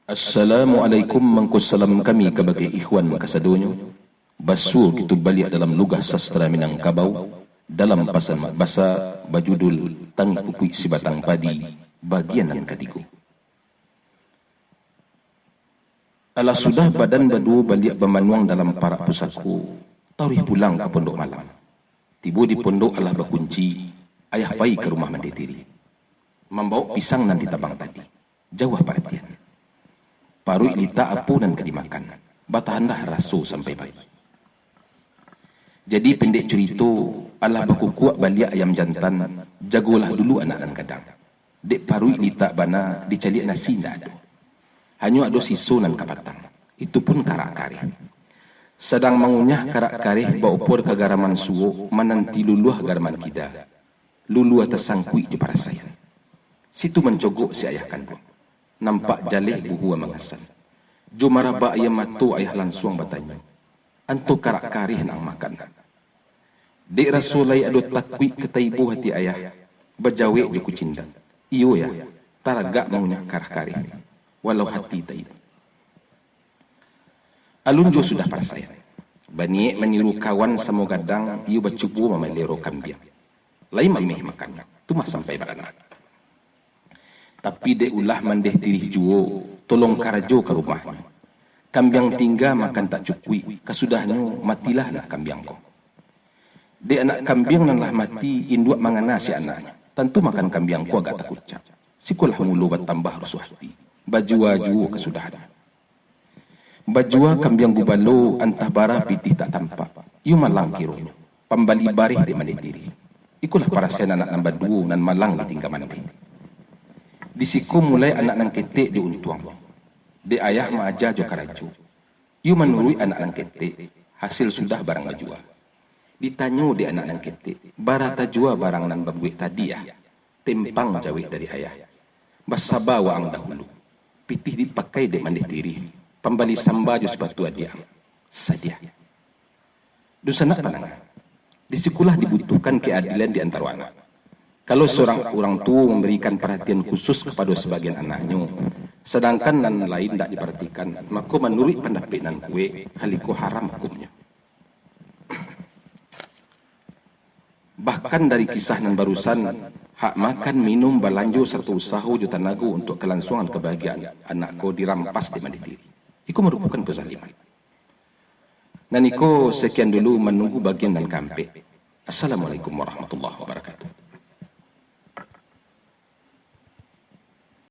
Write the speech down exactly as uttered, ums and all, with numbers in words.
Assalamualaikum, mangko salam kami kabake ikhwan kasadonyo. Basuo kito baliak dalam lugah sastra Minangkabau, dalam pasan mak basa bajudul Tangih Pupuik Sibatang Padi, bagian nan katigo. Alah sudah badan baduo baliak bamanuang dalam parak pusako, taruih pulang ka Pondok Malam. Tibo di pondok alah bakunci, ayah pai ka rumah Mandeh Tiri. Mambawok pisang nan ditabang tadi. Jauah paratian. Paruik litak apo nan ka dimakan. Batahanlah raso sampai pagi. Jadi pendek curito, alah bakukuak baliak ayam jantan, jagolah dulu anak nan gadang. Dek paruik litak bana, dicaliak nasi indak ado. Hanyo ado siso nan kapatang. Itu pun karak kareh. Sadang mangunyah karak kareh baopor ka garaman suok, mananti luluah garaman kida. Luluah tasangkuik jo parasaian. Situ mancogok si ayah kanduang. Nampak jaleh buhua mangasan. Jo marabak aia mato ayah lansuang batanyo, "Anto karak kareh nan ang makan?" Dek raso lai ado takuik ka taibo hati ayah, bajawek jo kucindak, "Iyo, Yah, taragak mangunyah karak kareh, walau hati taibo." Alun juo sudah parasaian. Baniek maniru kawan samo gadang, iyo bacubo mamaliharo kambiang. Lai mameh makannyo, tu mah sampai baranak. Tapi dek ulah Mandeh Tirih juo, tolong karajo ka rumahnyo. Kambiang tingga makan tak cukuik, kasudahnyo matilah anak kambiang ko. Dek anak kambiang nan lah mati, induak mangana si anaknyo. Tantu makan kambiang ko agak takucak. Sikolah mulo batambah rusuah ati. Bajua juo kasudahannyo. Bajua kambiang gubalo, antah bara pitih tak tampak. Iyo malang kironyo. Pambali bareh dek Mandeh Tirih. Ikolah parasaian anak nan baduo nan malang ditingga Mandeh. Di siko mulai anak nan ketek jo untuangnyo. Dek ayah maaja jo karajo. Iyo manuruik anak nan ketek, hasil sudah barang bajua. Ditanyo dek anak nan ketek, "Bara tajua barang nan babuek tadi, ah?" Tempang jawek dari ayah. "Basaba waang dahulu. Pitih dipakai dek Mandeh Tirih, pambali samba jo sapatu adiak ang. Sadiah." Dunsanak pandanga, di sikolah dibutuhkan keadilan di antaro anak. Kalau seorang urang tuo mambarikan paratian khusus kapado sabagian anaknyo, sadangkan nan lain indak diparatikan, mako manuruik pandapek nan kuek, hal iko haram hukumnyo. Bahkan dari kisah nan barusan, hak makan, minum, balanjo, sarato usaho jo tanago untuak kalangsuangan kabahagiaan anak ko dirampas dek Mandeh Tirih. Iko marupokan kezaliman. Nan iko, sekian dulu, manunggu bagian nan kaampek. Assalamualaikum warahmatullahi wabarakatuh.